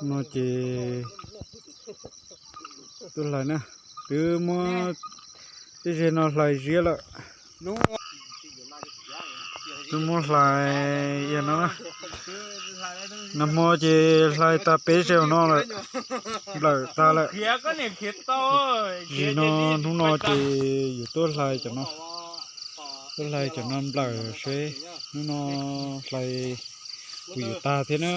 No ces tuaj hlais na, twb muab tej zej no hlais ziab lawm. Twb muab hlais yam no na. Nag hmo ces hlais tag peb zej no lawm, nplawm tag lawm. Zim no hnub no ces yuav tuaj hlais cov no, tuaj hlais cov no nplawm seb hnub no hlais puas yuav tag thiab na.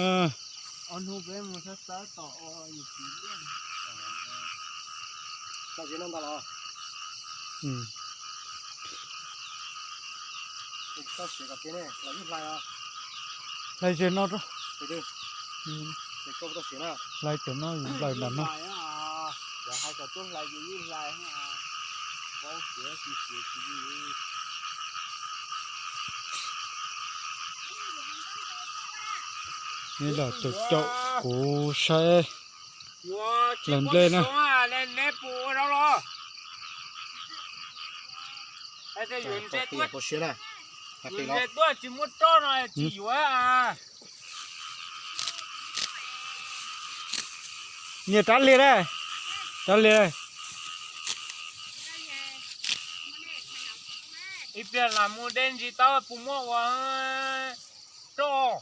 Hlais ze no rau. Hlais cov no nplawm ntag no. Neb los caum caum kuv saib hlais nplej na. Niam rab liag, rab liag. Ib pliag lam mus dej ntsis tau puas muaj ua roj.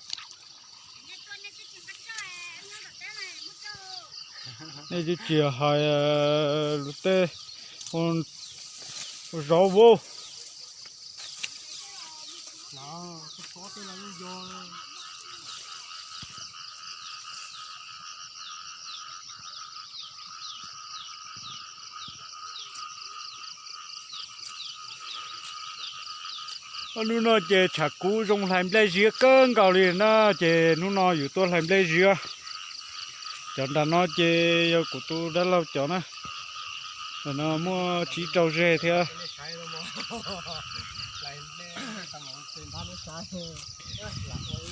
Nej twb tsis hais lus tej ua zov vauv. Hnub no ces tshav kub zoo hlais nplej ziab kawg nkaus li na, ces hnub no yuav tuaj hlais nplej ziab. Cov nram no ces yog kuv tus dab laug cov na, ntawm no muaj tsib rau zeg thiab.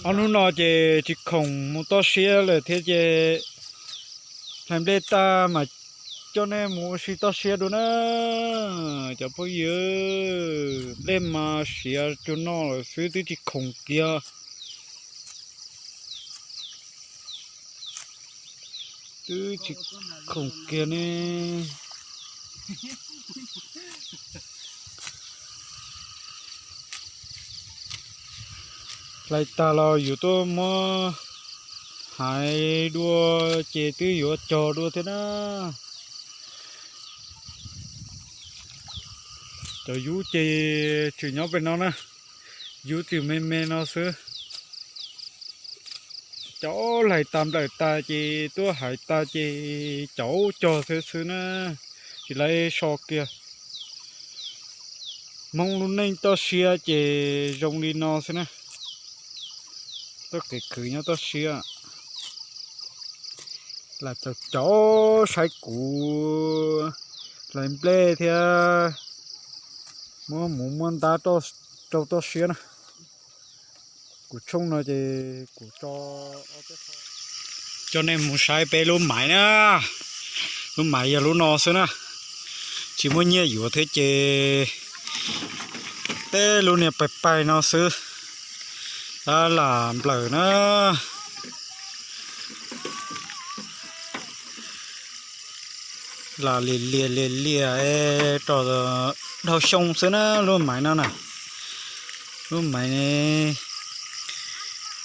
Ob hnub no ces tsis khoom mus toj siab lawm thiab ces hlais nplej tag mas coj nej mus ua si toj siab dua na. Cov phooj ywg, nplej mas siav cuag no lawm xwb twb tsis khoom kiag. Twb tsis khoom kiag ne. Hlais tag los yuav tuaj muab hais dua ces twb yuav cog dua thiab na. Cov yub ces tseem nyob pem no na, yub tseem me me no xwb. Cov hlais tag nplawm tag ces tuaj hais tag ces cov cog xwb xwb na, tsis lawv so kiag. Hmoob lub neej toj siab ces zoo li no xwb na. Txoj kev khwv nyob toj siab, lam caum caum saib kuv hlais nplej thiab muab muv muab ntab rau toj siab na. Kuv tshooj no ces kuv tso, coj nej mus saib peb lub maiv na. Lub maiv yog lub no xwb na, tsis muaj nyiaj yuav thiab ces peb lub niag paig paig no xwb. Tab lam nplawm na. Lam liam liam liam liam rau dhau xyoo xwb na lub maiv no na. Lub maiv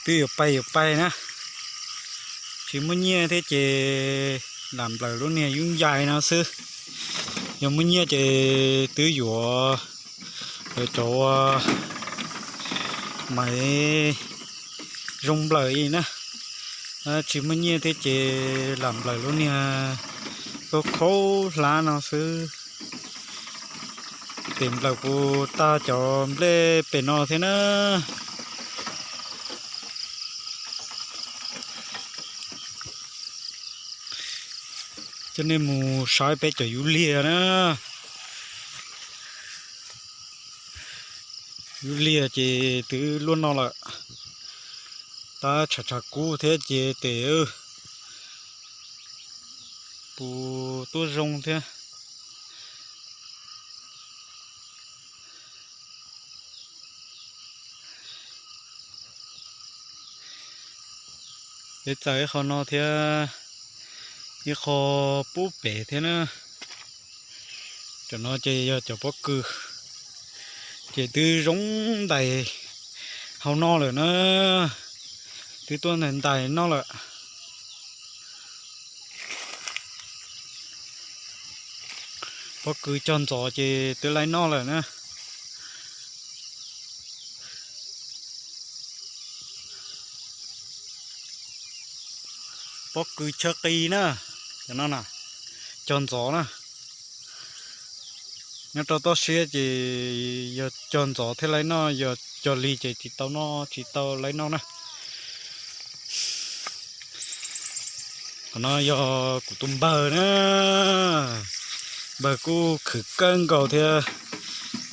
twb yuav paig yuav paig na, tsis muaj nyiaj thiab ces lam nplawm lub niag yub ncaig no xwb. Yog muaj nyiaj ces twb yuav lawv cov maiv zoo nplawm li na. Tsis muaj nyiaj thiab ces lam nplawm lub niag khaub khaub hlab no xwb. Tes nplawm kuv tag cov nplej pem no thiab na. Coj nej mus saib peb cov yub liag na. Yub liag ces twb luaj no lawm. Tab tshav tshav kub thiab ces tes puas tuaj zoo thiab. Peb txaws ib qho no thiab, ib qho pub pem thiab na. Cov no ces yog cov pob kws, ces twb zoo ntais hau noj lawm na, twb tuaj ntais ntais noj lawm. Pob kws cog ntxov ces twb laib noj lawm na. Pob kws chaw qis na, cov no na, cog ntxov na. Nyob rau toj siab ces yog cog ntxov thiaj laib noj, yog cog lig ces tsis tau noj, tsis tau laib noj na. Qhov no yog kuv tus npawg na, npawg kuj khwv kawg nkaus thiab,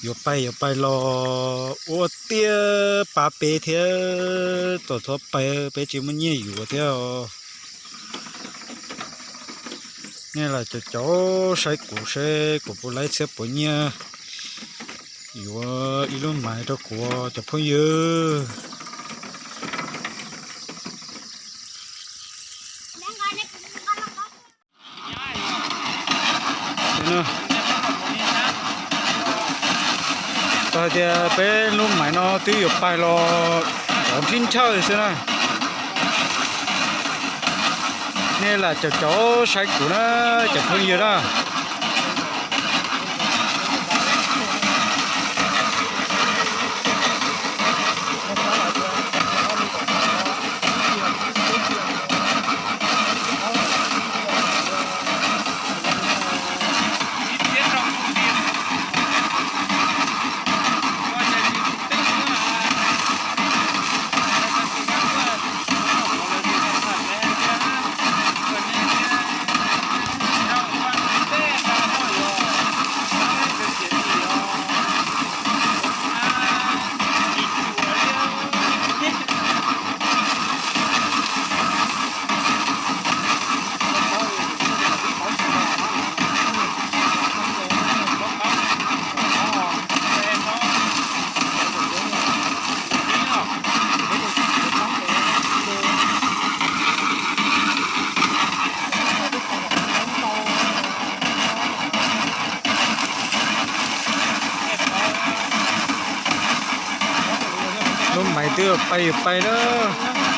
yuav pais yuav pais los ua tiag pab peb thiab, txom txhob pais peb tsis muaj nyiaj yuav thiab os. Nej lam caum caum saib kuv seb kuv puas laib txhiab puas nyiaj yuav ib lub maiv rau kuv cov phooj ywg. Txawm hais tias peb lub maiv no twb yuav pais los nrhib nrhawj xwb na. Nej lam caum caum saib kuv na, cov phooj ywg na. Lub maiv twb pais yuav pais lawm.